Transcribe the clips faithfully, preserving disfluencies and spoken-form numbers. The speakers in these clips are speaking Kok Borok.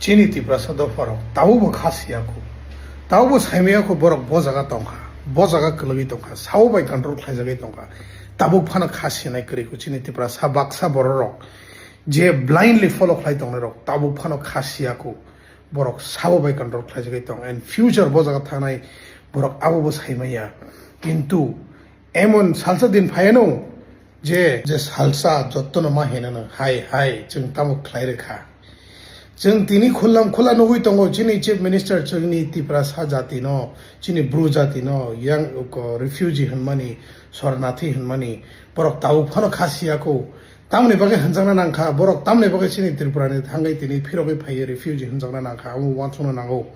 Chini Tiprasa dopharok tabukbo kha siya kho, tabukbo saimaya kho borok bo jaga tongkha, bo jaga kwlwgwi tongkha, sao bai control khlaijagwi tongkha, tabuk phano kha sinai kwrwi kho chini Tiprasa baksa bororok je blindly follow khlai tongnairok tabuk phano kha siya kho, borok sabo bai control khlaijagwi tong and future bo jaga thangnai borok abobo saimaya. Kintu emon salsa din phaiano je, je salsa jottono ma hinano, hai, hai, chwng tamo khlai rwkha. Chwng tini khullam khula nugwi tongo, chini Chief Minister chwngni Tiprasa jatino, chini Bru jatino, yang ko refugee hinmani, sornathi hinmani, borok tabuk phano kha siya kho. Tamni bagwi hinjakna nangkha, borok tamni bagwi chini Tripura ni thangwi tini phirogwi phaiwi refugee hinjakna nangkha, amo uansukna nango.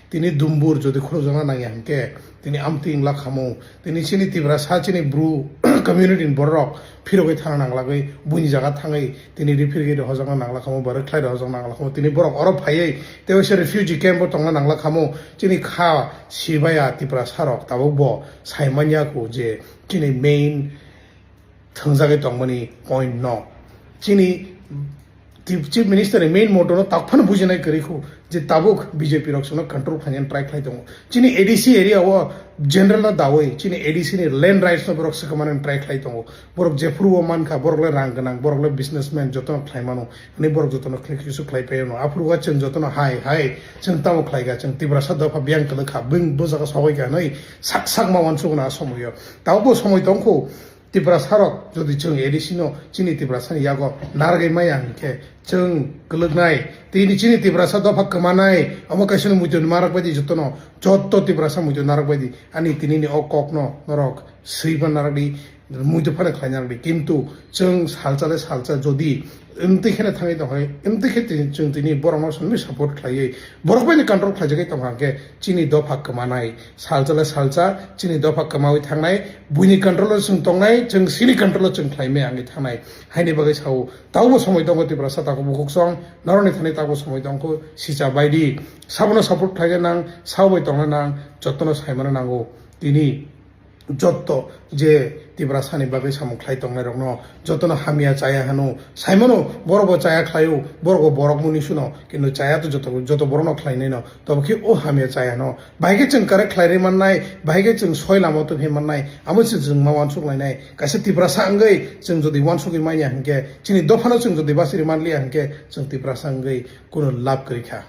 Tini dumbur jodi khulukjakna nangya hinkhe, tini amtwi wngla khamu, tini chini Tiprasa chini Bru community ni borok phirogwi thangna nanglagwi, buini jaga thangwi tini referee rok hojakna nangla khamu, ba rwkhlai rok hojakna nangla khamu, tini borok oro phaiwi tei waisa refugee camp o tongna nangla khamu, chini kha sibaya Tiprasa rok tabuk bo sai manya kho je chini main thwngjagwi tongmani point no. Chini Chief Minister ni main motto no tak phano bujinai kwrwi kho je tabuk B J P rok chwngno control khlainani try khlai tongo. Chini A D C area o general no dawi chini A D C ni land rights no borok swkangmani try khlai tongo. Borok jephuru o mankha, borok le rang gwnang, borok le businessman, jotono khlai mano. Ani borok jotono khlai kisu khlai paio no. Aphuru o chwng jotono hai hai chwng tamo khlai kha, chwng Tiprasa dopha biyang kwlwk kha, bwng bo jaga sogwi kha hinwi sak sak ma uansukna a somoio. Tabuk bo somoi tong kho. Tiprasa rok jodi chwng A D C no chini Tiprasa ni yago narwgwi maya hinkhe chwng kwlwknai. Tini chini Tiprasa dopha kwmanai, omo kaisa no muitu narwk baidi jotono, jotto Tiprasa muitu narwk baidi. Ani tini ni o kok no norok swi pan narwk di, muitu phano khlai narwk di. Kintu chwng salsa le salsa jodi Wngtwi kheno thangwi tongkha, wngtwi khe tini, chwng tini borokno swnwi support khlaiwi, borok bai ni control khlaijagwi tongkha hwnkhe chini dopha kwmanai, salsa le salsa chini dopha kwmawi thangnai, buini control o chwng tongnai, chwng sini control o chwng khlai maya wngwi thangnai. Haini bagwi sao, tabukbo somoi tongo Tiprasa takhuk bukhuk song, norokni thani tabukbo somoi tongkho, sicha baidi, sabono support khlaina nang, sabo bai tongna nang, jotono saimano nango. Tini jotto je Tiprasani bagwi samung khlai tongnairokno jotono hamya chaya hano. Saimano borokbo chaya khlaio, borokbo borok muni suno, kintu chaya to joto, joto borokno khlainaino. Tobo khe o hamya chaya hano. Bahai khe chwng correct khlai rwi mannai, bahai khe chwng soi lama tubui mannai. Amo se chwng ma uansuk lainai. Kaisa Tiprasa wngwi chwng jodi uansukwi manya hinkhe, chini dophano chwng jodi bachiri manliya hinkhe, chwng Tiprasa wngwi kuno lab kwrwi kha.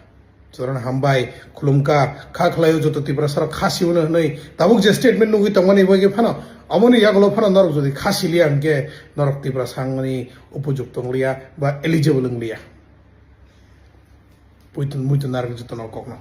Sudaran hambai, khulumkha, kha khlaio joto Tiprasa rok kha siwino hwnwi. Tabuk je statement nugwi tongmani bagwi phano, omoni yagulo phano norok jodi kha siliya hinkhe norok Tiprasa wngmani upojukto wngliya ba eligible wngliya. Puitun muitun narwk joto no kokno.